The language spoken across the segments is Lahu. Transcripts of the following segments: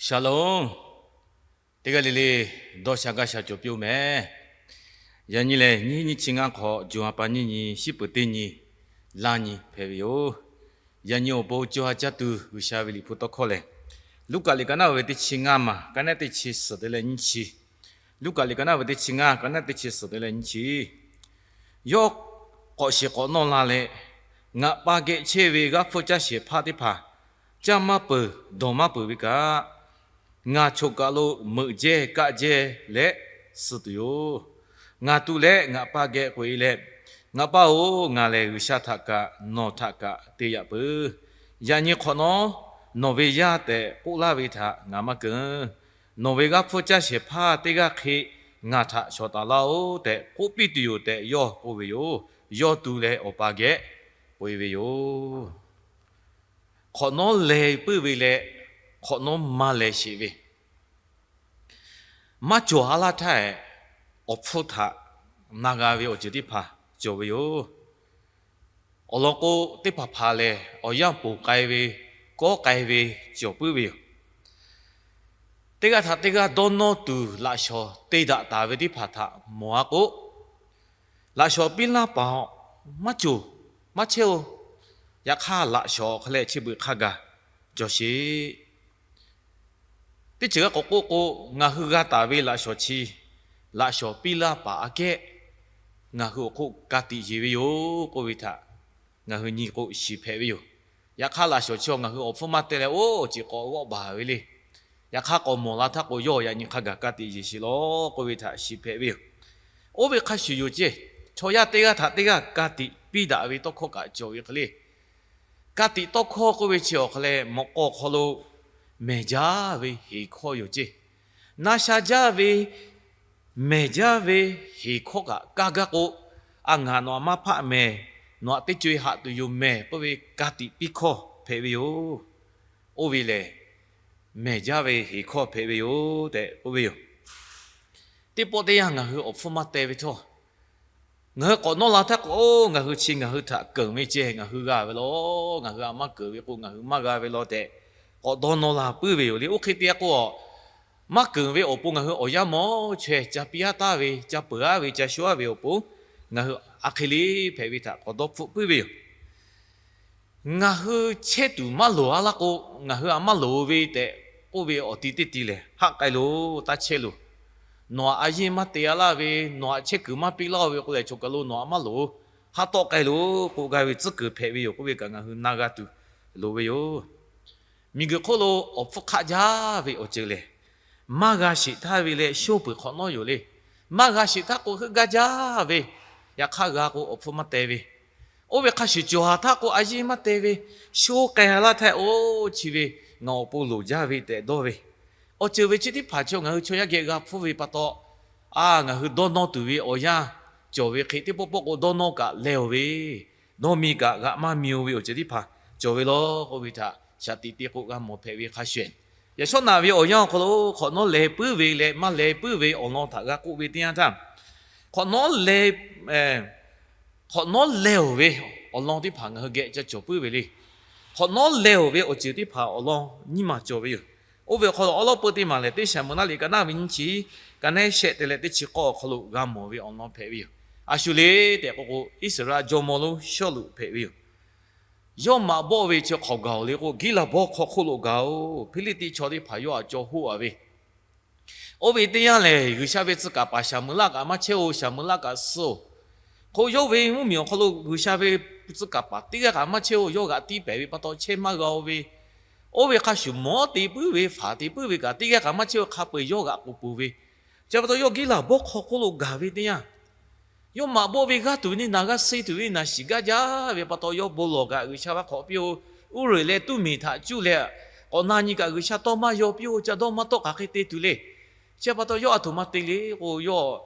Shalom. Teˇ g'aˇ le le dawˇ sha gaˇ sha cawˬ piˇ-oˆ mehˍ. Yaꞈ nyi lehˬ, nyiˇ nyiˇ chi ngaˇ hk'awꞈ, June ha pa nyiˇ nyi, shiˉ peuˍ teˇ nyi, laˇ nyi hpehꞈ ve yoˬ. Yaꞈ nyi awˬ pon co ha caˇ tuˬ G'uiˬsha ve Liꞈ hpu tawˇ hkawˇ lehˬ, Luˉkaꞈ liꞈ ka naˆ ve teˇ chi ngaˇ maˬ, ka naˆ teˇ chi suhˍ te leh nyiˇ chi. Luˉkaꞈ liꞈ ka naˆ ve teˇ chi ngaˇ, ka naˆ teˇ chi suhˍ te leh nyiˇ chi. Yawˇ k'awꞈ shiˍ k'awꞈ nawˇ la leh, ngaˬ pa geh chehˇ ve g'aˇ hpfuhˇ caˇ shehˍ hpaˇ teˇ hpaˍ, caˇ maˇ peuˬ, dawˬ maˇ peuˬ ve kaꞈ, ngaˬ choˬ kaˬ lo meuꞈ jehˇ kaˆ jehˇ leh suh tuˬ yoˬ. Ngaˬ tu leh ngaˬ pa geh k'oꞈ-e leh, Ngaˬ pa-oˬ, ngaˬ lehˬ G'uiˬsha htaꞈ kaꞈ nawˬ htaꞈ kaꞈ te yaꞈ peuˬ. Yaꞈ nyi hk'awꞈ nawˉ, nawˬ ve yaˇ tehꞈ k'oˆ laˇ ve htaꞈ ngaˬ maˇ keunˍ. Nawˬ ve g'aˇ hpfuhˇ caˇ shehˍ hpaˇ teˇ g'aˇ hk'e ngaˬ htaꞈ shawˍ taˍ laˇ-oˆ tehꞈ k'oˆ piˇ tuˬ yoˬ tehꞈ yawˇ k'oˆ ve yoˬ. Yawˇ tu leh awˬ pa geh k'oꞈ-e ve yoˬ. Hk'awꞈ nawˉ leh puiˉ ve leh, hk'awꞈ nawˉ maˇ leh sheˍ ve, maˇ cawˬ a laˇ htaˇ, awˬ hpfuhˇ htaꞈ na g'a ve awˬ ceuˬ teˇ hpaˍ cawˬ ve yoˬ. Awˬ lawn k'o, teˇ hpaˍ hpaˍ lehˬ awˬ yanˇ ponˬ k'ai ve, kawˉ k'ai ve cawˬ puiˉ ve yoˬ. Teˇ g'aˇ htaꞈ teˇ g'aˇ dawˇ nawˇ tuˬ laꞈ shawnˍ te daꞈ taˍ ve teˇ hpaˍ htaꞈ mawˬ a k'o, laꞈ shawnˍ piˇ laˇ paˍ-oˬ, maˇ cawˬ, maˇ chehˇ-oˬ. Yaꞈ hk'aˇ, laꞈ shawnˍ awˬ hk'aw leh chi beuꞈ hk'a gaˬ cawˬ sheˍ. Teˇ ceuˬ g'a k'awꞈ k'oˆ k'o, ngaˬ hui g'a taˍ ve laꞈ shawnˍ chi, laꞈ shawnˍ piˇ laˇ paˍ aꞈ kehˉ ngaˬ hui awˬ hk'oˆ ka tiꞈ yeˬ ve yoˬ k'oˆ ve htaꞈ ngaˬ hui nyi k'o shiˍ hpehꞈ ve yoˬ. Yaꞈ hk'aˇ, laꞈ shawnˍ chi ngaˬ hui awˬ hpfuhˇ maˇ teh leh, oˇ ceuˬ k'awꞈ g'awˆ baˬ ve le. Yaꞈ hk'aˇ, k'awꞈ mawˬ la htaˇ k'o, yawˇ yaꞈ nyi hk'a gaˬ ka tiꞈ yeˬ sheˍ law k'oˆ ve htaꞈ shiˍ hpehꞈ ve yoˬ. Oˇ ve hk'a shuˍ yoˬ ceˇ, chaw yaˇ teˇ g'aˇ htaꞈ teˇ g'aˇ ka tiꞈ piˇ daꞈ ve tawˇ hkawˇ kaꞈ cawˬ ve hk'e le. Ka tiꞈ tawˇ hkawˇ k'oˆ ve chi awˬ hk'aw leh, mawꞈ k'aw awˬ hk'aw lo mehˬ jaˇ ve heˍ hkawˇ yoˬ ceˇ. Na sha jaˇ ve mehˬ jaˇ ve heˍ hkawˇ kaꞈ kaˇ gaˇ k'o, a, ngaˬ nawˬ aꞈ maˇ hpaˆ mehˍ, nawˬ aꞈ teˇ co-e haꞈ tuˬ yoˬ mehˬ k'oˆ ve ka tiꞈ piˇ hkawˇ hpehꞈ ve yoˬ. Oˇ ve lehˬ, mehˬ jaˇ ve heˍ hkawˇ hpehꞈ ve yoˬ tehꞈ k'oˆ ve yoˬ. Teˇ pawˆ teˇ yanˇ ngaˬ hui awˬ hpfuhˇ maˇ teh ve htawˇ, ngaˬ hui k'awꞈ nawˇ la htaˇ k'o, ngaˬ hui chi ngaˬ hui htaꞈ keunˍ ve ceh ngaˬ hui g'a ve law, ngaˬ hui aꞈ maˇ keunˍ ve k'o ngaˬ hui maˇ g'a ve law tehꞈ k'awꞈ dawˇ nawˇ la puiˉ ve yoˬ le. Oˇ hk'e te k'o, maˇ keunˍ ve awˬ pon ngaˬ hui awˬ yanˇ mawˬ chaweh ca piˇ aˉ taˍ ve, ca peuˬ aˉ ve, ca sho aˉ ve awˬ pon ngaˬ hui a hk'e le hpehꞈ ve htaꞈ k'awꞈ dawˇ hpfuhˆ puiˉ ve yoˬ. Ngaˬ hui chehˇ tuˬ maˇ loˍ a laˇ k'o, ngaˬ hui aꞈ maˇ loˍ ve tehꞈ k'oˆ ve awˬ ti teˇ ti lehˬ, haˆ k'ai loˬ, taˇ chehˇ loˬ. Nawˬ aꞈ a yiˇ maˇ te a laˇ ve, nawˬ aꞈ chehˇ kuiˬ maˇ piˇ laˇ-oˬ ve k'o lehˬ, choˬ kaˬ lo nawˬ aꞈ maˇ loˍ, haˉ tawˆ k'ai loˬ k'oˆ gaˇ ve tcuhˉ kuiˬ hpehꞈ ve yoˬ k'oˆ ve kaꞈ ngaˬ hui na g'a tuˬ loˍ ve yoˬ. Miˬguiˬ hk'oˆ lo awˬ hpfuhˇ hk'aˆ jaˇ ve awˬ ceuˬ lehˬ, maˇ g'a sheˍ htaˇ ve leh shoˇ peuˬ hk'awꞈ nawˉ yoˬ le. Maˇ g'a sheˍ htaˇ k'o heuˆ gaˇ jaˇ ve, yaꞈ hk'aˇ g'a k'o awˬ hpfuhˇ maˇ teh ve. Oˇ ve hk'a shuˍ cawˬ haˍ htaˇ k'o a yiˇ maˇ teh ve, shoˇ k'ai laˇ htaˇ, oˇ chi ve ngaˬ awˬ pon loˍ jaˇ ve tehꞈ dawˇ ve, awˬ ceuˬ ve chi teˇ hpaˍ chaw ngaˬ hui chaw yaˇ geh g'a hpfuhˇ ve pa taw, a, ngaˬ hui dawˇ nawˇ tuˬ ve awˬ yanˇ cawˬ ve hk'e, teˇ pawˆ pawˆ k'o dawˇ nawˇ kaꞈ leh-oˬ ve, dawˇ mi kaꞈ g'aꞈ maˇ mi-oˬ ve awˬ ceuˬ teˇ hpaˍ cawˬ ve law k'oˆ ve htaꞈ shaˍ tiꞈ te k'o g'a mawˬ hpehꞈ ve hk'a shuˍ, yaꞈ shawˉ naꞈ ve awˬ yanˇ awˬ hk'aw lo hk'awꞈ nawˉ leh puiˉ ve leh maˇ leh puiˉ ve awˬ lawn htaꞈ g'a k'oˆ ve teˇ yanˇ htaˇ, hk'awꞈ nawˉ leh, hk'awꞈ nawˉ leh-oˬ ve awˬ lawn teˇ hpaˍ ngaˬ hui geh ca cawˬ puiˉ ve le. Hk'awꞈ nawˉ leh-oˬ ve awˬ ceuˬ teˇ hpaˍ awˬ lawn nyiˇ maˬ cawˬ ve yoˬ. Oˇ ve awˬ hk'aw lo awˉ lawˉ peu teˇ maˬ lehˬ, teˇ Saˍmo laˇ liꞈ ka naˆ ve nyiˇ chi, ka naˆ shehˆ te leh teˇ chi k'awˇ awˬ hk'aw lo g'a mawˬ ve awˬ lawn hpehꞈ ve yoˬ. A shu le tehꞈ k'o k'o, Iˉsaˍreˍlaˆ jawˇmawˇ lonˉ Sawˉluꞈ hpehꞈ ve yoˬ. Yawˇ maꞈ bawˆ ve chi hk'awꞈ gaˬ-oˬ le k'o, Giˉlaˬ bawˇ hk'aw hk'oˆ lo gaˬ-oˬ. Hpiˇliˇtiˆ chaw teˇ hpaˍ yawˇ htaꞈ caw hoˆ-a ve, oˇ ve teˇ yanˇ lehˬ, G'uiˬsha ve tcuh kaˍ paˍ Saˍmo laˇ kaꞈ maˇ chehˇ-oˬ, Saˍmo laˇ kaꞈ suh-oˬ. K'o, yawˇ ve mvuhˇmiˬ awˬ hk'aw lo G'uiˬsha ve tcuh kaˍ paˍ teˇ g'aˇ kaꞈ maˇ chehˇ-oˬ, yawˇ g'aꞈ tiˉ pehˍ ve pa taw chehˇ maˇ g'a-o ve, oˇ ve hk'a shuˍ mawˉ te puiˉ ve, faˍ te puiˉ ve kaꞈ teˇ g'aˇ kaꞈ maˇ chehˇ-oˬ, hk'a peu-eˬ yawˇ g'aꞈ k'oˍ peuˬ ve. Chi pa taw yawˇ Giˉlaˬ bawˇ hk'aw hk'oˆ lo gaˬ ve teˇ yanˇ, yawˇ maꞈ bawˆ ve g'aˇ tuˬ ve neˇ naˬ, g'aˇ suh tuˬ ve neˇ naˬ shiˍ gaˇ jaˇ ve pa taw, yawˇ bon lawˬ kaꞈ G'uiˬsha g'a hk'awꞈ piˇ-oˬ. Uˉreˍ leh tuˉ miˬ htaꞈ cuˇ leh, k'awꞈ na nyi kaꞈ G'uiˬsha tawˇ maˇ yaw piˇ-oˬ, ca dawˇ maˇ tawˆ hk'aˬ hk'e te tuˬ le. Chi pa taw yawˇ a htoꞈ ma te le k'o, yawˇ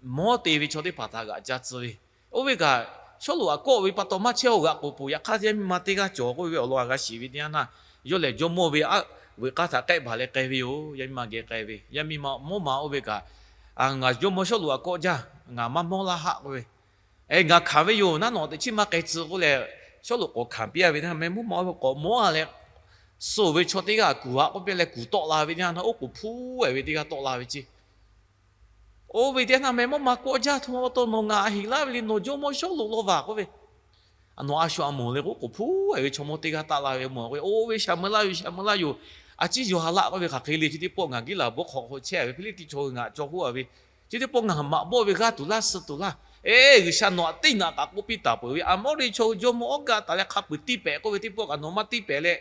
mawˉ te ve chaw teˇ hpaˍ htaꞈ g'aꞈ ca tcuh ve. Oˇ ve kaꞈ, Sawˉluꞈ aꞈ kawˆ ve pa taw maˇ chehˇ-oˬ, g'aꞈ k'oˍ peuˬ. Yaꞈ hk'aˇ, yaˇ miˇ ma teˇ g'aˇ cawˬ k'oˆ ve awˬ lawn a g'a shiˍ ve teˇ yanˇ htaˇ, yawˇ lehˬ jawˇmawˇ ve aˉ vuiˬ k'aˇ htaꞈ k'ehˆ baˬ leh k'ai ve yoˬ. Yaˇ miˇ ma geh k'ai ve, yaˇ miˇ ma mawˇ ma oˇ ve kaꞈ, Ngaˬ jawˇmawˇ Sawˉluꞈ aꞈ kawˆ jaˇ, ngaˬ maˇ mawˇ laˇ haˆ k'oˆ ve, ngaˬ hkanˍ ve yoˬ, naˉ nawˬ teꞈ chiˉ maˇ k'ai tcuh k'oˆ leh, Sawˉluꞈ k'awꞈ hkanˍ piˇ-a ve teˇ yanˇ, mehˆ mawˇ ma oˇ ve k'awꞈ mawˇ-a leh, suh ve chaw teˇ g'aˇ kuˬ aꞈ k'oˆ piˇ leh kuˬ tawˆ la ve teˇ yanˇ htaˇ, oˉ k'oˍ hpuˉ-e ve teˇ g'aˇ tawˆ la ve ceˇ. Oˇ ve teˇ yanˇ htaˇ meh mawˇ ma kawˆ jaˇ htoꞈ ma pa taw, nawˬ ngaˬ a heˍ laˇ ve le, nawˬ jawˇmawˇ Sawˉluꞈ law vaˬ k'oˆ ve, nawˬ a shu a mawˬ le k'o, oˉ k'oˍ hpuˉ-e ve chaw mawˇ teˇ g'aˇ taˆ la ve mawˬ k'o, oˇ ve shaˍ meuˇ laˇ yoˬ, shaˍ meuˇ laˇ yoˬ. A ciˉ yawˬ ha laˆ k'oˆ ve hk'aˬ hk'e le, chi teˇ pawˆ ngaˬ Giˉlaˍ bawˇ hk'aw hk'aw chehˇ ve Hpiˇliˇtiˆ chaw hui ngaˬ cawˬ hoˉ a ve, chi teˇ pawˆ ngaˬ maꞈ bawˆ ve g'aˇ tuˬ laˇ suh tuˬ laˇ. Eˬ, G'uiˬsha nawˬ aꞈ teˇ naꞈ kaꞈ k'oˆ piˇ taˍ peuˬ ve, Aˍmawˇriˆ chaw hui jawˇmawˇ awˉ gaˆ taˍ leh hk'a peuˬ tiˇ pehˍ k'oˆ ve teˇ pawˆ kaꞈ nawˬ maˇ tiˇ pehˍ leh,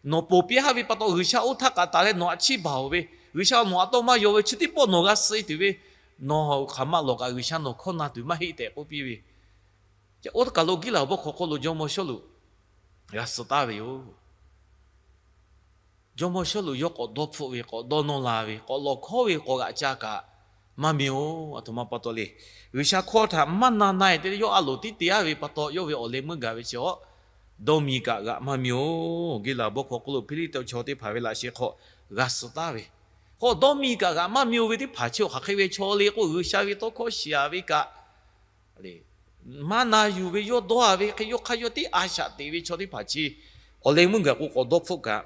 nawˬ ponˬ piˇ haˆ ve pa taw, G'uiˬsha oˇ htaˇ k'aꞈ taˍ leh nawˬ aꞈ chiˇ baˬ-oˬ ve, G'uiˬsha nawˬ aꞈ tawˇ maˇ yaw ve, chi teˇ pawˆ nawˬ g'a suh-e tuˬ ve, nawˬ hk'aˬ ma lawˬ kaꞈ G'uiˬsha nawˬ hkawˇ na tuˬ maˇ heˆ tehꞈ k'oˆ piˇ ve. Oˇ htaˇ kaˬ lo Giˉlaˍ bawˇ hk'aw hk'oˆ lo jawˇmawˇ Sawˉluꞈ g'a suh taˍ ve yoˬ. Jawˇmawˇ Sawˉluꞈ yawˇ k'awꞈ dawˇ hpfuhˆ ve, k'awꞈ dawˇ nawˇ la ve, k'awꞈ lawˬ hkawˉ ve k'awꞈ g'aꞈ ca kaꞈ maˇ mi-oˬ. Aˬ htoꞈ ma pa taw le, G'uiˬsha hkawˇ htaꞈ maˇ na na-e te leh yawˇ a loˍ tiˉ te-a ve pa taw, yawˇ ve awˬ leh meuˇ gaˬ ve chi awˬ dawˇ mi kaꞈ g'aꞈ maˇ mi-oˬ. Giˉlaˍ bawˇ hk'aw hk'oˆ lo Hpiˇliˇtiˆ chaw teˇ hpaˍ ve laꞈ sheh hk'aw g'a suh taˍ ve, k'o dawˇ mi kaꞈ g'aꞈ maˇ mi-oˬ ve teˇ hpaˍ chi awˬ hk'aˬ hk'e ve chaw le k'o, G'uiˬsha ve tawˇ hkawˇ shiˍ-a ve kaꞈ maˇ na yuˬ ve, yawˇ dawˇ-a ve hk'e yawˇ hk'aˇ yawˇ tiˉ a shaꞈ teꞈ ve chaw teˇ hpaˍ chi awˬ leh meuˇ gaˬ k'o, k'awꞈ dawˇ hpfuhˆ kaꞈ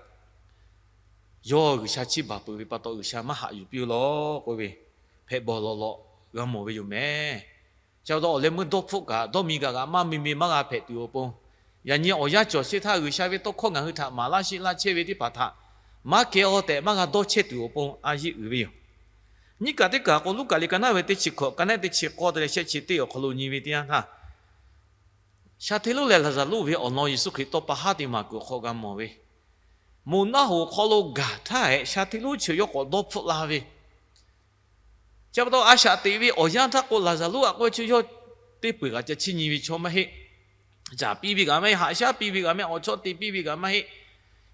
yawˇ G'uiˬsha chiˇ baˬ peuˬ ve pa taw, G'uiˬsha maˇ haꞈ yuˬ piˇ-oˬ law k'oˆ ve, hpehꞈ bawˬ lawˬ lawꞈ g'a mawˬ ve yoˬ mehˍ. Chi pa taw awˬ leh meuˇ dawˇ hpfuhˆ kaꞈ, dawˇ mi kaꞈ g'aꞈ maˇ mi ve maˇ g'a hpehꞈ tuˬ awˬ pon, yaꞈ nyi awˬ yanˇ cawˬ sheˍ htaˇ G'uiˬsha ve tawˇ hkawˇ ngaˬ hui htaꞈ maˍ laˇ sheˆ laˇ chehˇ ve teˇ hpaˍ htaꞈ maˇ kehˬ-aw tehꞈ maˇ g'a dawˇ chehˇ tuˬ awˬ pon a yeˇ uiˍ ve yoˬ. Nyiˇ kaꞈ teˇ kaꞈ k'o, Luˉkaꞈ liꞈ ka naˉ ve teˇ chi hkawꞈ, ka naˉ teˇ chi k'awˇ te leh shehˆ chi teˇ awˬ hk'aw lo nyi ve teˇ yanˇ htaˇ, sha hteˇ lonˉ leh Laˍzaˍruˆ ve awˬ lawn Yeˍsuˆ Hkriꞈ tawˇ pa haˉ te maˍ kuiˬ awˬ hk'aw g'a mawˬ ve, moˬ naˆ hoꞈ hk'aw lo gaˬ htaˇ hehꞈ sha hteˇ lonˉ chi yawˇ k'awꞈ dawˇ hpfuhˆ la ve, chi pa taw a shaꞈ teꞈ ve awˬ yanˇ htaˇ k'o, Laˍzaˍruˆ aꞈ k'oˆ ve chi yawˇ teˇ peuˬ kaꞈ ca chiˇ nyi ve chaw maˇ heˆ. Caˍ piˇ ve kaꞈ maˇ heˆ, haꞈ shaˉ piˇ ve kaꞈ maˇ heˆ, awˬ chawˇ te piˇ ve kaꞈ maˇ heˆ.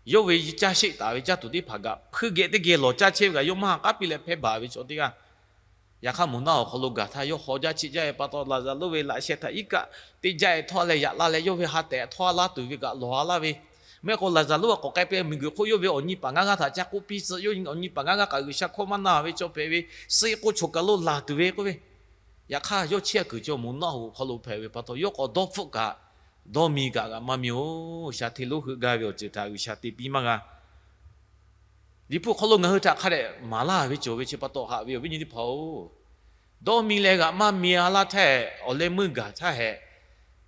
Yawˇ ve caˇ sheˆ taˍ ve caˇ tuˬ teˇ hpaˍ kaꞈ hpui geh teˇ geh lawˬ caˇ chehˇ ve kaꞈ yawˇ maˇ haꞈ k'aˉ piˇ leh hpehˇ baˬ ve chaw teˇ g'aˇ. Yaꞈ hk'aˇ moˬ naˆ hoꞈ hk'aw lo gaˬ htaˇ yawˇ haw jaˇ cheˆ jaˇ ve pa taw, Laˍzaˍruˆ ve laꞈ sheh htaꞈ iˉ kaˆ te jaˇ-e htawˇ leh yaꞈ la leh yawˇ ve ha tehꞈ htawˇ laˇ tuˬ ve kaꞈ lawˬ-a laˇ ve, mehˆ k'o Laˍzaˍruˆ aꞈ k'awꞈ k'ai peuˬ miˬguiˬ hk'oˆ yawˇ ve awˬ nyi paˍ ngaˇ g'aˇ htaꞈ ca k'oˆ piˇ tcuh. Yawˇ awˬ nyi paˍ ngaˇ g'aˇ kaꞈ G'uiˬsha hkawˇ maˇ na ve chaw hpehꞈ ve, suh-e k'o choˬ kaˬ lo laˬ tuˬ ve k'oˆ ve. Yaꞈ hk'aˇ yawˇ chehˇ kuiˬ cawˬ moˬ naˆ hoꞈ hk'aw lo hpehꞈ ve pa taw, yawˇ k'awꞈ dawˇ hpfuhˆ kaꞈ dawˇ mi kaꞈ g'aꞈ maˇ mi-oˬ. Sha hteˇ lonˉ heuˆ gaˇ ve awˬ ceuˬ htaꞈ G'uiˬsha te piˇ maˇ g'a. Liꞈ hpu hk'aw lo ngaˬ hui htaꞈ hk'a dehꞈ maˍ laˇ ve cawˬ ve chi pa taw haꞈ ve awˬ viˉ nyi teˇ hpaˍ-oˬ, dawˇ mi leh g'aꞈ maˇ mi-a laˇ htaˇ hehꞈ, awˬ leh meuˇ gaˬ htaˇ hehꞈ,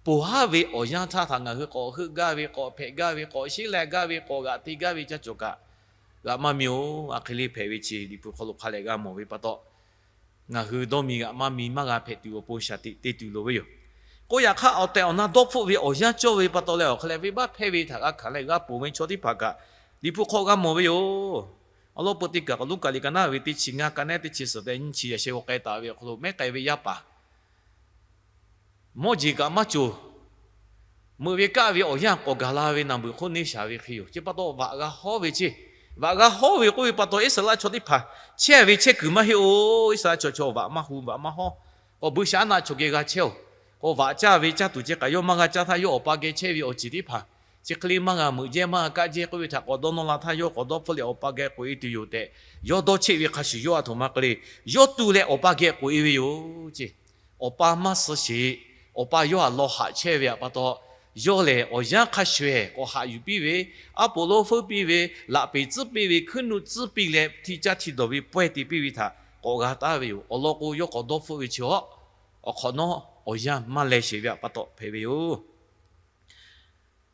ponˬ haˉ ve awˬ yanˇ htaˇ htaꞈ ngaˬ hui k'awꞈ heuˆ gaˇ ve, k'awꞈ hpehꞈ gaˇ ve, k'awꞈ sheˉ lai gaˇ ve, k'awꞈ g'aꞈ te gaˇ ve caˇ cawˬ kaꞈ g'aꞈ maˇ mi-oˬ. A hk'e le hpehꞈ ve chi Liꞈ hpu hk'aw lo hk'a dehꞈ g'a mawˬ ve pa taw, ngaˬ hui dawˇ mi g'aꞈ maˇ mi maˇ g'a hpehꞈ tuˬ awˬ pon shaˍ tiꞈ te tuˬ loˍ ve yoˬ. K'o yaꞈ hk'aˇ awˬ tehˬ awˬ na dawˇ hpfuhˆ ve awˬ yanˇ cawˇ ve pa taw leh awˬ hk'a leh venˇbaˆ hpehˇ ve htaꞈ g'a hkanˍ leh g'a ponˬ ve chaw teˇ hpaˍ kaꞈ Liꞈ hpu hk'aw g'a mawˬ ve yoˬ. Awˬ lawn peu teˇ kaˬ k'o, Luˉkaꞈ liꞈ ka naˉ ve teˇ chi ngaˇ, ka naˉ teˇ chi suhˍ tehꞈ nyiˇ chi yaꞈ sheh g'aw k'ai taˍ ve awˬ hk'aw lo mehˉ k'ai ve yaˇ paˍ mawˇ jeˬ kaꞈ maˇ cawˬ, meuꞈ ve kaˆ ve awˬ yanˇ k'awꞈ gaˬ la ve naˬ beuˬ hk'oˆ neˇ shaˍ ve hk'e yoˬ. Chi pa taw vaꞈ g'a hawˉ ve ceˇ. Vaꞈ g'a hawˉ ve k'oˆ ve pa taw, Iˉsaˍreˍlaˆ chaw teˇ hpaˍ chehˇ ve chehˇ kuiˬ maˇ heˆ-oˬ. Iˉsaˍreˍlaˆ chaw chaw vaꞈ maˇ hu, vaꞈ maˇ hawˉ. K'o buiˇshaˆaˉnaˆ chaw geh g'a chehˇ-oˬ. K'o vaꞈ caˇ ve caˇ tuˬ ceh kaꞈ yawˇ maˇ g'a caˇ htaˇ, yawˇ awˬ pa geh chehˇ ve awˬ ceuˬ teˇ hpaˍ chi hk'e le maˇ g'a meuꞈ jehˇ maˇ g'a kaˆ jehˇ k'oˆ ve htaꞈ k'awꞈ dawˇ nawˇ la htaˇ, yawˇ k'awꞈ dawˇ hpfuhˆ leh awˬ pa geh k'oꞈ-e tuˬ yoˬ tehꞈ yawˇ dawˇ cheˆ ve hk'a shuˍ, yawˇ a htoꞈ ma hk'e le, yawˇ tu leh awˬ pa geh k'oꞈ-e ve yoˬ ceˇ. Awˬ pa maˇ suh sheˍ. Awˬ pa yawˇ htaꞈ lawˬ haꞈ chehˇ ve pa taw, yawˇ lehˬ awˬ yanˇ hk'a shuˍ ehˬ k'awꞈ haꞈ yuˬ piˇ ve, aˉ poꞈ lonˉ feuˉ piˇ ve, laꞈ peˍ tcuhˉ piˇ ve, hkuiˉ nuˆ tcuhˉ piˇ leh hti caˇ hti dawˬ ve pawehˇ te piˇ ve htaꞈ k'awꞈ g'a taˍ ve yoˬ. Awˬ lawn k'o, yawˇ k'awꞈ dawˇ hpfuhˆ ve chi awˬ hk'awꞈ nawˉ awˬ yanˇ maˇ leh sheˍ ve pa taw hpehꞈ ve yoˬ.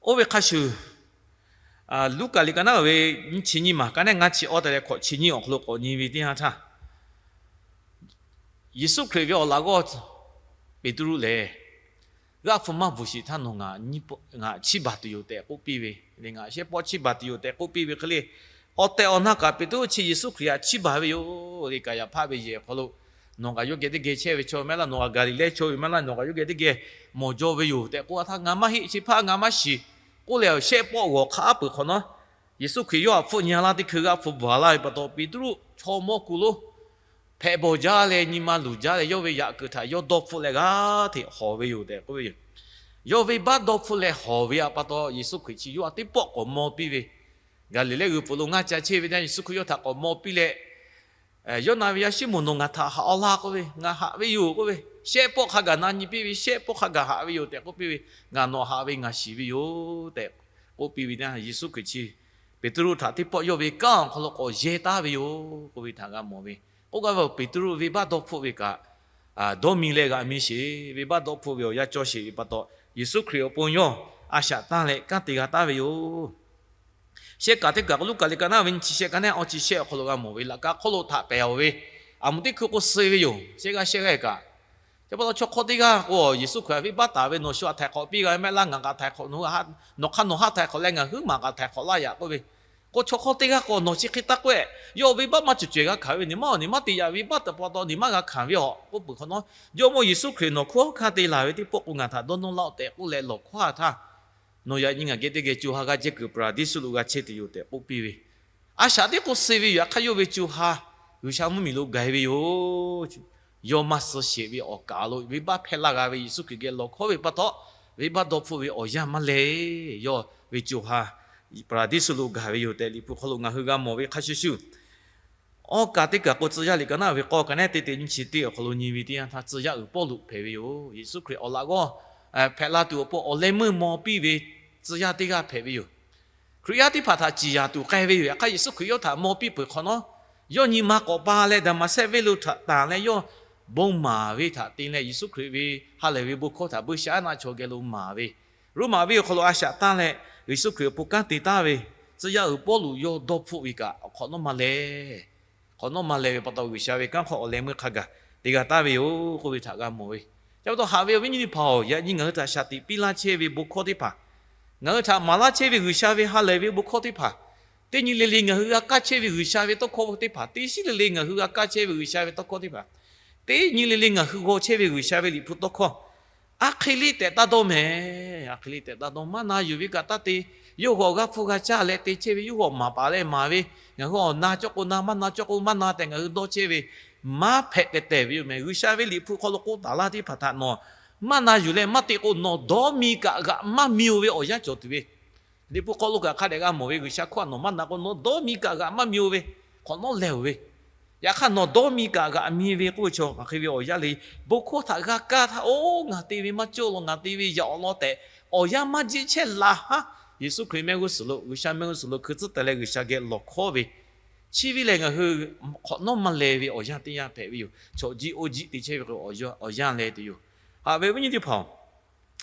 Oˇ ve hk'a shuˍ, Luˉkaꞈ liꞈ ka naˉ ve nyiˇ chi nyiˇ maˬ, ka naˉ ngaˇ chi awˇ te leh hkawꞈ chi nyiˇ awˬ hk'aw lo k'awꞈ nyi ve teˇ yanˇ htaˇ, Yeˍsuˆ Hkriꞈ ve awˬ laꞈ g'awˇ Peˍtruˆ lehˬ, g'aˆ hpu maˇ bvuhˬ sheˍ htaˇ nawˬ ngaˬ chiˇ baˬ tuˬ yoˬ tehꞈ k'oˆ piˇ ve, ngaˬ shehˆ pawˆ chiˇ baˬ tuˬ yoˬ tehꞈ k'oˆ piˇ ve hk'e le, awˬ tehˬ awˬ na kaꞈ Peˍtruˆ chi Yeˍsuˆ Hkriꞈ htaꞈ chiˇ baˬ ve yoˬ. Leh Kaˍyaˍhpaˆ ve yehˬ awˬ hk'aw lo, nawˬ kaꞈ yawˇ geh teˇ geh chehˇ ve chaw maˇ heˆ laˇ, nawˬ kaꞈ Gaˍliˍlehˇ chaw ve maˇ heˆ laˇ, nawˬ kaꞈ yawˇ geh teˇ geh mawˬ jaw ve yoˬ tehꞈ k'oˆ a htaˇ, ngaˬ maˇ heˆ, chi hpaˇ ngaˬ maˇ shiˍ k'oˆ leh, shehˆ pawˆ g'awˬ hk'a aˉ peuˬ hk'awꞈ nawˉ, Yeˍsuˆ Hkriꞈ yawˇ htaꞈ hpfuhˆ nyi laˇ teˇ hkui g'aˆ hpu bvuhˬ laˇ ve pa taw, Peˍtruˆ chaw mawˇ ku lonˉ hpehꞈ bawˬ jaˇ leh nyi ma luˬ jaˇ leh, yawˇ ve yaꞈ kuiˬ htaꞈ yawˇ dawˇ hpfuhˆ leh g'aˇ hteꞈ hawˬ ve yoˬ tehꞈ k'oˆ ve yoˬ. Yawˇ venˇbaˆ dawˇ hpfuhˆ leh hawˬ ve pa taw, Yeˍsuˆ Hkriꞈ chi yawˇ htaꞈ teˇ pawˆ k'awꞈ maw piˇ ve, Gaˍliˍlehˇ g'uiˬ peuˬ lo ngaˇ ca chehˇ ve teˇ yanˇ, Yeˍsuˆ Hkriꞈ yawˇ htaꞈ k'awꞈ maw piˇ leh, Yoˇnaˆ ve yaˇ Siˉmonˍ, nawˬ ngaˬ htaꞈ haꞈ-aw laˇ k'oˆ ve, ngaˬ haꞈ ve yoˬ k'oˆ ve, shehˆ pawˆ hk'a gaˬ na nyi piˇ ve, shehˆ pawˆ hk'a gaˬ haꞈ ve yoˬ tehꞈ k'oˆ piˇ ve, ngaˬ nawˬ haꞈ ve ngaˬ shiˍ ve yoˬ tehꞈ k'oˆ piˇ ve teˇ yanˇ, Yeˍsuˆ Hkriꞈ chi Peˍtruˆ htaꞈ teˇ pawˆ yawˇ ve kanˉ awˬ hk'aw lo k'awꞈ yehˇ taˍ ve yoˬ k'oˆ ve htaꞈ g'a mawˬ ve. K'oˆ gaˇ ve, Peˍtruˆ venˇbaˆ dawˇ hpfuhˆ ve kaꞈ, dawˇ mi leh g'aꞈ mi sheˍ. Venˇbaˆ dawˇ hpfuhˆ ve awˬ yanˇ cawˇ sheˍ ve pa taw, Yeˍsuˆ Hkriꞈ awˬ pon yawˇ a shaꞈ tanˇ leh kanˉ te g'a taˍ ve yoˬ. Shehˆ kaꞈ teˇ kaꞈ k'o, Luˉkaꞈ liꞈ ka naˉ ve nyi chi shehˆ ka neˉ awˇ chi shehˆ awˬ hk'aw lo g'a mawˬ ve, laꞈ ka hk'oˆ lo htaꞈ pehˬ-oˬ ve, aˬ moˍ teˇ hkui k'o suh ve yoˬ. Shehˆ g'aˇ shehˆ g'aˇ kaꞈ, chi pa taw chaw hk'awˇ teˇ g'aˇ k'o, Yeˍsuˆ Hkriꞈ venˇbaˆ taˍ ve, nawˬ shu htaꞈ htaiˍ hk'awꞈ piˇ g'a mehˆ laˇ, ngaˬ kaꞈ htaiˍ hk'awꞈ, nawˬ hk'aˇ nawˬ haˉ htaiˍ hk'awꞈ leh ngaˬ huiˉ maˬ kaꞈ htaiˍ hk'awꞈ laˇ yaꞈ k'oˆ ve. K'o chaw hk'awˇ teˇ g'aˇ k'o, nawˬ chi hk'e taˇ k'oˆ-e, yawˇ venˇbaˆ maˇ cawˬ cawehˬ g'a hkanˍ ve, nawˬ maˇ, nawˬ maˇ te yaꞈ, venˇbaˆ teˇ pa taw nawˬ maˇ g'a hkanˍ ve aˬ k'oˆ peuˬ hk'awꞈ nawˉ, Jawˇmawˇ Yeˍsuˆ Hkriꞈ nawˬ hkunˉ hawˉ hkanˇ te laˬ ve teˇ pawˆ k'o, ngaˬ htaꞈ dawˇ nawˇ laˇ-oˆ tehꞈ k'oˆ leh lawˬ hkawˇ-a htaˇ, nawˬ yaꞈ nyi ngaˬ geh teˇ geh co ha g'aˇ jehˇ kuiˬ Paˍraˍdiˇsuˆ lo g'a chehˇ tuˬ yoˬ tehꞈ k'oˆ piˇ ve. A shaꞈ teˇ k'o suh ve yoˬ. Yaꞈ hk'aˇ yawˇ ve co ha G'uiˬsha mvuhˇmiˬ lo gaˬ-e ve yoˬ. Yawˇ maˇ suh sheˍ ve awˬ kaˍ lo venˇbaˆ hpehˇ laˇ g'a ve Yeˍsuˆ Hkriꞈ geh lawˬ hkawˇ ve pa taw, venˇbaˆ dawˇ hpfuhˆ ve awˬ yanˇ maˇ leh, yawˇ ve co ha Paˍraˍdiˇsuˆ lo gaˬ ve yoˬ tehꞈ Liꞈ hpu hk'aw lo ngaˬ hui g'a mawˬ ve hk'a shuˍ shuˍ, awˇ kaˍ teˇ kaꞈ k'o, Tcuh yaˇ liꞈ ka naˉ ve k'awˇ ka neˉ teˇ teꞈ nyiˇ chi teˇ awˬ hk'aw lo nyi ve teˇ yanˇ htaˇ, tcuh yaˇ uiˍ Pawˇluꞈ hpehꞈ ve yoˬ. Yeˍsuˆ Hkriꞈ awˬ laꞈ g'awˇ hpehꞈ la tuˬ awˬ pon awˬ leh meuˇ maw piˇ ve tcuh yaˇ teˇ g'aˇ hpehꞈ ve yoˬ. Hkriꞈ yaˇ teˇ hpaˍ htaꞈ ciˍ yanˍ tuˬ k'ai ve yoˬ. Yaꞈ hk'aˇ Yeˍsuˆ Hkriꞈ yawˇ htaꞈ maw piˇ peuˬ hk'awꞈ nawˉ, yawˇ nyi ma k'awꞈ pa leh Daˍmaˍsehˆ venˇ lo htaꞈ tanˬ leh yawˇ bon maˍ ve htaꞈ te leh, Yeˍsuˆ Hkriꞈ ve ha lehˬ ve bon hkawˇ htaꞈ buiˇshaˆaˉnaˆ chaw geh lo maˍ ve, Roˉmaꞈ venˇ awˬ hk'aw lo a shaꞈ tanˇ leh Yeˍsuˆ Hkriꞈ awˬ pon kanˉ te taˍ ve tcuh yaˇ uiˍ Pawˇluꞈ yawˇ dawˇ hpfuhˆ ve kaꞈ, awˬ hk'awꞈ nawˉ maˇ leh, hk'awꞈ nawˉ maˇ leh ve pa taw, G'uiˬsha ve kanˉ hk'aw awˬ leh meuˇ hk'a gaˬ te g'a taˍ ve yoˬ k'oˆ ve htaꞈ g'a mawˬ ve. Chi pa taw haꞈ ve awˬ viˉ nyi teˇ hpaˍ-oˬ, yaꞈ nyi ngaˬ hui htaꞈ shaˍ tiꞈ piˇ laˇ chehˇ ve bon hkawˇ teˇ hpaˍ, ngaˬ hui htaꞈ maˍ laˇ chehˇ ve G'uiˬsha ve ha lehˬ ve bon hkawˇ teˇ hpaˍ, teˇ nyi le le ngaˬ hui g'a kaˇ chehˇ ve G'uiˬsha ve tawˇ hkawˇ teˇ hpaˍ, teˇ shiˉ le le ngaˬ hui g'a kaˇ chehˇ ve G'uiˬsha ve tawˇ hkawˇ teˇ hpaˍ, teˇ nyi le le ngaˬ hui g'aw chehˇ ve G'uiˬsha ve Liꞈ hpu tawˇ hkawˇ, a hk'e le tehꞈ taˇ dawˇ mehˍ. A hk'e le tehꞈ taˇ dawˇ, maˇ na yuˬ ve kaꞈ taˇ te. Yawˇ hui awˬ g'aˇ hpu g'a caˇ leh te chehˇ ve, yawˇ hui awˬ maˍ paˍ leh maˍ ve, ngaˬ hui awˬ na cawˇ k'o na, maˇ na cawˇ k'o maˇ na tehꞈ ngaˬ hui dawˇ chehˇ ve, maˇ hpehꞈ tehˬ tehˬ ve yoˬ mehˍ. G'uiˬsha ve Liꞈ hpu hk'aw lo k'oˆ taˍ laˇ teˇ hpaˍ htaꞈ nawˬ maˇ na yuˬ leh maˇ te k'o, nawˬ dawˇ mi kaꞈ g'aꞈ maˇ mi-oˬ ve awˬ yanˇ cawˬ tuˬ ve, Liꞈ hpu hk'aw lo kaꞈ hk'a dehꞈ g'a mawˬ ve, G'uiˬsha hkawˇ htaꞈ nawˬ maˇ na k'o, nawˬ dawˇ mi kaꞈ g'aꞈ maˇ mi-oˬ ve, hk'awꞈ nawˉ leh-oˬ ve. Yaꞈ hk'aˇ nawˬ dawˇ mi kaꞈ g'aꞈ mi ve k'oˆ ve chaw, ngaˬ hk'e ve awˬ yanˇ le, bon hkawˇ htaꞈ g'a kaˇ htaˇ, oˇ ngaˬ te ve maˇ cawˇ law, ngaˬ te ve yaꞈ awˬ lawn tehꞈ awˬ yanˇ maˇ jiˆ chehˇ laˬ haˉ. Yeˍsuˆ Hkriꞈ mehˆ g'uˇ suhˍ lo, G'uiˬsha mehˆ g'uˇ suhˍ lo hkui tcuhˉ teh leh G'uiˬsha geh lawˬ hkawˇ ve, chi ve lehˬ ngaˬ hui hk'awꞈ nawˉ maˇ leh ve awˬ yanˇ teˇ yanˇ hpehꞈ ve yoˬ. Chaw jiˆ oˇ jiˆ te chehˇ ve awˬ yanˇ leh tuˬ yoˬ. Haꞈ ve awˬ viˉ nyi teˇ hpaˍ-oˬ,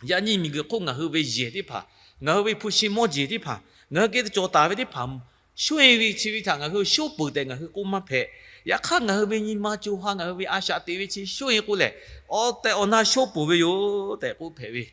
yaꞈ nyi miˬguiˬ hk'oˆ ngaˬ hui ve yehˬ teˇ hpaˍ, ngaˬ hui ve hpu shi mawˇ jeˬ teˇ hpaˍ, ngaˬ hui geh teˇ cawˬ taˍ ve teˇ hpaˍ, shonˇ-e ve chi ve htaꞈ ngaˬ hui shonˇ peuˬ tehꞈ ngaˬ hui k'oˆ maˇ hpehꞈ. Yaꞈ hk'aˇ ngaˬ hui ve nyi ma co ha, ngaˬ hui ve a shaꞈ teꞈ ve chi shonˇ-e k'oˆ lehˬ, awˬ tehˬ awˬ na shonˇ peuˬ ve yoˬ tehꞈ k'oˆ hpehꞈ ve.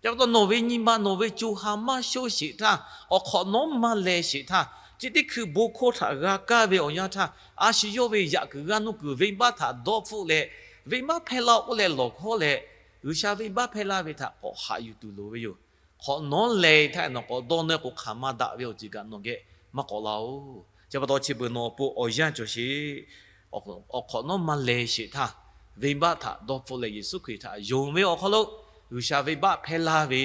Chi pa taw nawˬ ve nyi ma nawˬ ve co ha maˇ shonˇ sheˍ htaˇ, awˬ hk'awꞈ nawˉ maˇ leh sheˍ htaˇ, chi teˇ hkui bon hkawˇ htaꞈ g'a kaˇ ve awˬ yanˇ htaˇ, a shu yawˇ ve yaꞈ kuiˬ g'aˇ nuˇ kuiˬ venˇbaˆ htaꞈ dawˇ hpfuhˆ leh, venˇbaˆ hpehˇ laˇ-oˆ k'oˆ leh lawˬ hkawˇ leh, G'uiˬsha venˇbaˆ hpehˇ laˇ ve htaꞈ k'awꞈ haꞈ yuˬ tuˬ loˍ ve yoˬ. Hk'awꞈ nawˉ leh htaˇ nawˬ k'awꞈ dawˇ nawˇ k'o, hk'aˬ ma daꞈ ve awˬ ceuˬ kaꞈ nawˬ geh maˇ k'awꞈ la-oˬ. Chi pa taw chi beuꞈ nawˬ awˬ pon awˬ yanˇ cawˬ sheˍ. Awˬ hk'awꞈ nawˉ maˇ leh sheˍ htaˇ, venˇbaˆ htaꞈ dawˇ hpfuhˆ leh Yeˍsuˆ Hkriꞈ htaꞈ yonˍ ve awˬ hk'aw lo, G'uiˬsha venˇbaˆ hpehˇ laˇ ve,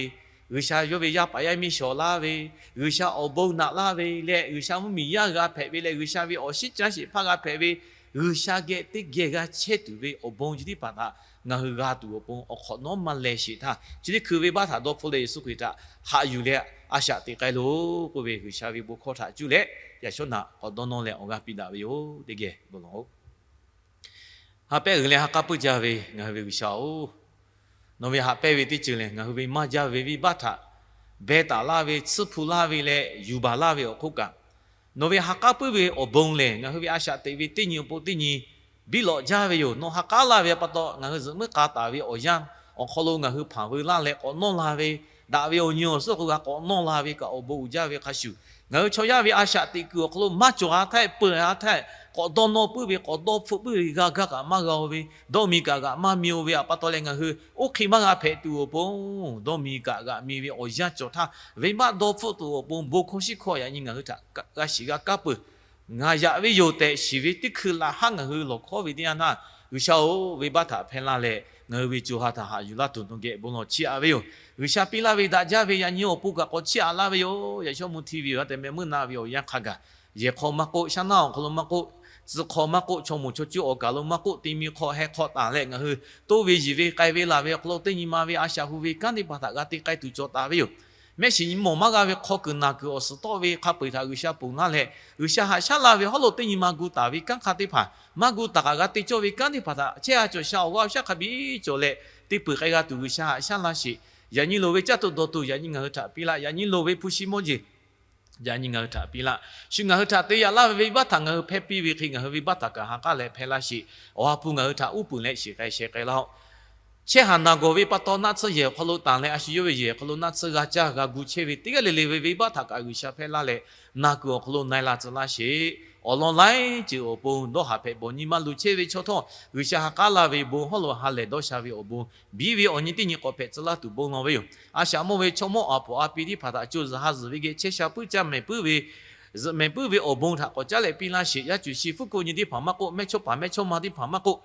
G'uiˬsha yawˇ ve yaˇ paˍ yaˇ miˇ shawˍ laˇ ve, G'uiˬsha awˬ bon naꞈ laˇ ve leh, G'uiˬsha mvuhˇmiˬ yaˇ g'a hpehꞈ ve leh, G'uiˬsha ve awˬ shinˉ caˉ sheˍ hpaˇ g'a hpehꞈ ve, G'uiˬsha geh teˇ geh g'a chehˇ tuˬ ve awˬ bon chi teˇ hpaˍ htaꞈ ngaˬ hui g'a tuˬ awˬ pon awˬ hk'awꞈ nawˉ maˇ leh sheˍ htaˇ, chi teˇ hkui venˇbaˆ htaꞈ dawˇ hpfuhˆ leh Yeˍsuˆ Hkriꞈ htaꞈ haꞈ yuˬ leh a shaꞈ teꞈ k'ai loˬ k'oˆ ve G'uiˬsha ve bon hkawˇ htaꞈ cuˇ leh yaꞈ shawˉ naꞈ k'awꞈ dawˇ nawˇ leh awˬ g'aˇ piˇ daꞈ ve yoˬ. Teˇ geh bon lawˬ-oˬ. Ha pehˇ g'uiˬ leh ha k'aˉ puiˇ jaˇ ve ngaˬ hui ve G'uiˬsha-oˬ, nawˬ ve haꞈ pehnˇ ve teˇ ceuˬ lehˬ, ngaˬ hui ve maˇ jaˇ ve venˇbaˆ htaꞈ beh taˍ laˇ ve, tsuhˇ hpu laˇ ve leh yuˬ baˬ laˇ ve awˬ hk'oˆ kaꞈ, nawˬ ve ha k'aˉ puiˉ ve awˬ bon lehˬ, ngaˬ hui ve a shaꞈ teꞈ ve teˇ nyi awˬ pon teˇ nyi biˇ lawꞈ jaˇ ve yoˬ. Nawˬ ha k'aˉ laˇ ve pa taw, ngaˬ hui zuhꞈ muiˉ k'a taˍ ve awˬ yanˇ awˬ hk'aw lo ngaˬ hui hpanˍ veu laˇ leh k'awꞈ nawˇ la ve, daꞈ ve awˬ nyi awˬ suhˉ k'o g'a k'awꞈ nawˇ la ve kaꞈ awˬ bon uiˍ jaˇ ve hk'a shuˍ, ngaˬ hui chaw yaˇ ve a shaꞈ teꞈ kuiˬ awˬ hk'aw lo maˇ cawˬ-a htaˇ, peuˬ-a htaˇ, k'awꞈ dawˇ nawˇ puiˉ ve, k'awꞈ dawˇ hpfuhˆ puiˉ ve g'a gaˇ kaꞈ maˇ g'a-o ve, dawˇ mi kaꞈ g'aꞈ maˇ mi-o ve pa taw leh, ngaˬ hui oˇ hk'e maˇ g'a hpehꞈ tuˬ awˬ pon, dawˇ mi kaꞈ g'aꞈ mi ve awˬ yanˇ cawˬ htaˇ, venˇbaˆ dawˇ hpfuhˆ tuˬ awˬ pon bon hkawˇ shiˉ hkawˇ yaꞈ nyi ngaˬ hui htaꞈ g'a shiˍ g'a kaˇ peuˬ. Ngaˬ yaꞈ ve yoˬ tehꞈ shiˍ ve teˇ hkui laꞈ haˉ ngaˬ hui lawˬ hkawˉ ve teˇ yanˇ htaˇ, G'uiˬsha-oˬ, venˇbaˆ htaꞈ hpehˇ laˇ leh ngaˬ hui ve co ha htaꞈ haꞈ yuˬ laˇ tuˬ nawˬ geh bon lawˬ chiˇ aꞈ ve yoˬ. G'uiˬsha piˇ laˇ ve daꞈ jaˇ ve yaꞈ nyi awˬ pon kaꞈ k'awꞈ chiˇ aꞈ laˇ ve yoˬ. Yaꞈ shawˉ mvuhˇ hti ve yoˬ. Hk'a tehꞈ meh meuˇ na ve awˬ yanˇ hk'a gaˬ, yehˬ hk'aw maˇ k'oˆ, shaˉ naˇ awˬ hk'aw lo maˇ k'oˆ, tcuh hk'aw maˇ k'oˆ, chaw moˍ chaw cuˇ awˬ kaˬ lo maˇ k'oˆ, te mi hk'aw heh hk'aw taˍ leh ngaˬ hui toˇ ve yiˬ ve k'ai ve laˬ ve awˬ hk'aw lo teˇ nyi ma ve a shaꞈ hu ve kanˉ teˇ hpaˍ htaꞈ g'a te k'ai tuˬ cawˬ taˍ ve yoˬ. mehˆ shiˍ nyi mawˬ maˇ g'a ve hk'aw kuiˬ naˬ kuiˬ awˬ suhˍ tawˆ ve hk'a peu-eˬ htaꞈ G'uiˬsha ponˬ laˇ leh, G'uiˬsha haꞈ shaˉ laˇ ve hawˉ lo teˇ nyi ma gu taˍ ve kanˉ hk'a teˇ hpaˍ, maˇ gu taˍ kaꞈ g'a te cawˇ ve kanˉ teˇ hpaˍ htaꞈ chehˇ a cawˬ sha awˬ g'aˇ awˬ shaˉ hk'a biˇ cawˬ leh, te peuˬ k'ai g'a tuˬ G'uiˬsha haꞈ shaˉ laˇ sheˍ. Yaꞈ nyi loˍ ve caˇ tuˬ dawˬ tuˬ yaꞈ nyi ngaˬ hui htaꞈ piˇ laˇ. Yaꞈ nyi loˍ ve hpu shi mawˇ jeˬ yaꞈ nyi ngaˬ hui htaꞈ piˇ laˇ. Shu ngaˬ hui htaꞈ te yaꞈ laˇ ve venˇbaˆ htaꞈ ngaˬ hui hpehˇ piˇ ve hk'e, ngaˬ hui venˇbaˆ htaꞈ kaꞈ ha k'aˉ leh hpehˇ laˇ sheˍ. Awˬ ha hpu ngaˬ hui htaꞈ uˉ peunˍ leh shiˍ k'ai sheh k'ai laˇ-oˆ. Chehˇ haˍ naˬ gawˬ ve pa taw naˆ tsuhˇ yehˬ awˬ hk'aw lo tanˬ leh, a shu yawˇ ve yehˬ awˬ hk'aw lo naˆ tsuhˇ g'a caˇ g'a gu chehˇ ve teˇ g'aˇ le le ve venˇbaˆ htaꞈ kaꞈ G'uiˬsha hpehˇ laˇ leh, naˬ kuiˬ awˬ hk'aw lo na e la tcuh laˇ sheˍ. Awˬ lawn laiˉ ceuˬ awˬ pon dawˇ haˍ hpehꞈ bawˬ nyi maˇ luˬ chehˇ ve chaw htawˇ, G'uiˬsha ha k'aˉ laˇ ve bon hawˉ lo ha lehˬ dawˇ sha ve awˬ bon biˇ ve awˬ nyi teˇ nyi k'awꞈ hpehꞈ tcuh laˇ tuˬ bon lawˬ ve yoˬ. A shaꞈ mawˇ ve chaw mawˇ aˬ poˍ a pi teˇ hpaˍ htaꞈ co zuhˬ ha zuhˬ ve geh chehˇ sha puiˉ caˇ mehˍ puiˉ ve zuhꞈ mehˍ puiˉ ve awˬ bon htaꞈ k'awꞈ caˉ leh piˇ laˇ sheˍ. Yaˇ cuˬ shi fuˉ ko nyi teˇ hpaˍ maˇ k'oˆ, mehˇchawˇpaˍ mehˇchawˇma teˇ hpaˍ maˇ k'oˆ,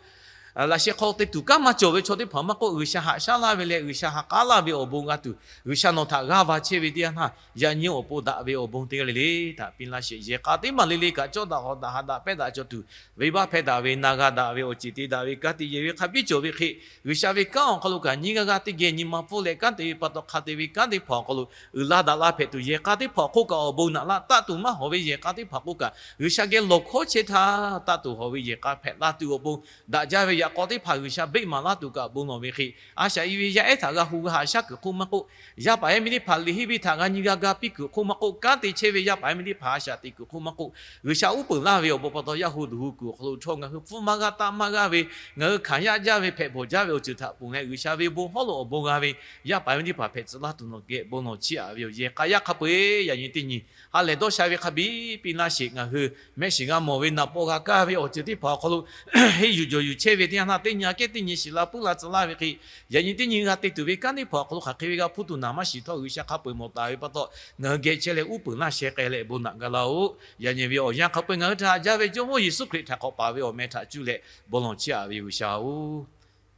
laꞈ sheh hk'aw te tuˬ kanˉ maˇ cawˬ ve chaw teˇ hpaˍ maˇ k'oˆ, G'uiˬsha haꞈ shaˉ laˇ ve leh G'uiˬsha ha k'aˉ laˇ ve awˬ bon g'a tuˬ, G'uiˬsha nawˬ htaꞈ g'aˇ va chehˇ ve teˇ yanˇ htaˇ, yaꞈ nyi awˬ pon daꞈ ve awˬ bon teˇ g'aˇ le le htaꞈ piˇ laˇ sheˍ. Yehˬ k'a teˇ maˬ le le kaꞈ cawˇ daꞈ hawˍ daꞈ haꞈ daꞈ pehˇ daꞈ cawˬ tuˬ, venˇbaˆ hpehˇ daꞈ ve, na g'a daꞈ ve, awˬ ceˬ te daꞈ ve, ka tiꞈ yeˬ ve hk'a biˇ cawˬ ve hk'e, G'uiˬsha ve kanˉ awˬ hk'aw lo kaꞈ nyiˇ g'aˇ g'aˇ teˇ geh nyi ma pfuhˇ leh kanˉ te ve pa taw hk'a te ve kanˉ teˇ hpaˍ awˬ hk'aw lo uiˍ la daꞈ la hpehꞈ tuˬ, yehˬ k'a teˇ hpaˍ awˬ hk'oˆ kaꞈ awˬ bon naꞈ laˇ. Taˆ tuˬ maˇ hawˍ ve yehˬ k'a teˇ hpaˍ k'oˆ kaꞈ, G'uiˬsha geh lawˬ hkawˉ chehˇ htaˇ taˆ tuˬ hawˍ ve yehˬ k'a hpehꞈ la tuˬ awˬ pon, daꞈ jaˇ ve yaꞈ k'aw teˇ hpaˍ G'uiˬsha beˆ maˍ laˇ tuˬ kaꞈ bon lawˬ ve hk'e, a shaꞈ i ve yaˇ ehˉ htaꞈ g'a hu g'a haꞈ shaˉ kuiˬ hk'oˆ maˇ k'oˆ, yaˇ paˍ yaˇ miˇ teˇ hpaˍ liꞈ henˇ ve htaꞈ g'a nyi g'a ga piˇ kuiˬ hk'oˆ maˇ k'oˆ, kanˉ te chehˇ ve yaˇ paˍ yaˇ miˇ teˇ hpaˍ a shaꞈ teꞈ kuiˬ hk'oˆ maˇ k'oˆ, G'uiˬsha uˉ peunˍ laˇ ve awˬ bon pa taw, yaˇ hu duˬ hu kuiˬ awˬ hk'aw lo chaw ngaˬ hui pfuhˇ maˇ g'aˇ taˆ maˇ g'aˇ ve, ngaˬ hui hkanˍ yaˇ jaˇ ve hpehꞈ bawˬ jaˇ ve awˬ ceuˬ htaꞈ ponˬ leh, G'uiˬsha ve bon hawˉ lo awˬ bon g'a ve yaˇ paˍ yaˇ miˇ teˇ hpaˍ hpehꞈ tcuh laˇ tuˬ nawˬ geh bon lawˬ chiˇ aꞈ ve yoˬ. Yehˬ k'a yaˇ hk'a peu-eˬ yaꞈ nyi teˇ nyi ha lehˬ dawˇ sha ve hk'a biˇ piˇ laˇ sheˍ. Ngaˬ hui mehˆ shiˍ g'a mawˬ ve naˍ paw g'a kaˇ ve awˬ ceuˬ teˇ hpaˍ awˬ hk'aw lo henˇ yuˬ jawˬ yuˬ chehˇ ve teˇ yanˇ htaˇ, teˇ nyi aꞈ kehˉ teˇ nyi shiˍ la puiˉ la tcuh laˇ ve hk'e, yaꞈ nyi teˇ nyi g'a te tuˬ ve kanˉ teˇ hpaˍ awˬ hk'aw lo hk'aˬ hk'e ve g'a hpuˇ tuˬ naˍ maˇ shiˍ htawˇ, G'uiˬsha hk'a peu-eˬ mawˬ taˍ ve pa taw, ngaˬ hui geh chehˇ leh uˉ peunˍ laˇ sheh k'ai leh bon naꞈ ga laˇ-oˆ. Yaꞈ nyi ve awˬ yanˇ hk'a peu-eˬ ngaˬ hui htaꞈ haꞈ jaˇ ve Jawˇmawˇ Yeˍsuˆ Hkriꞈ htaꞈ k'awꞈ paˍ ve awˬ meh htaꞈ cuˇ leh bon lawˬ chiˇ aꞈ ve G'uiˬsha-oˬ,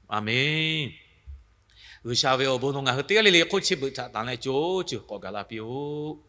Aˍmenˇ. G'uiˬsha ve awˬ bon nawˬ ngaˬ hui teˇ g'aˇ le le hk'oˆ chi beuꞈ htaꞈ tanˬ leh co ceuˬ k'awꞈ gaˬ la piˇ-oˆ.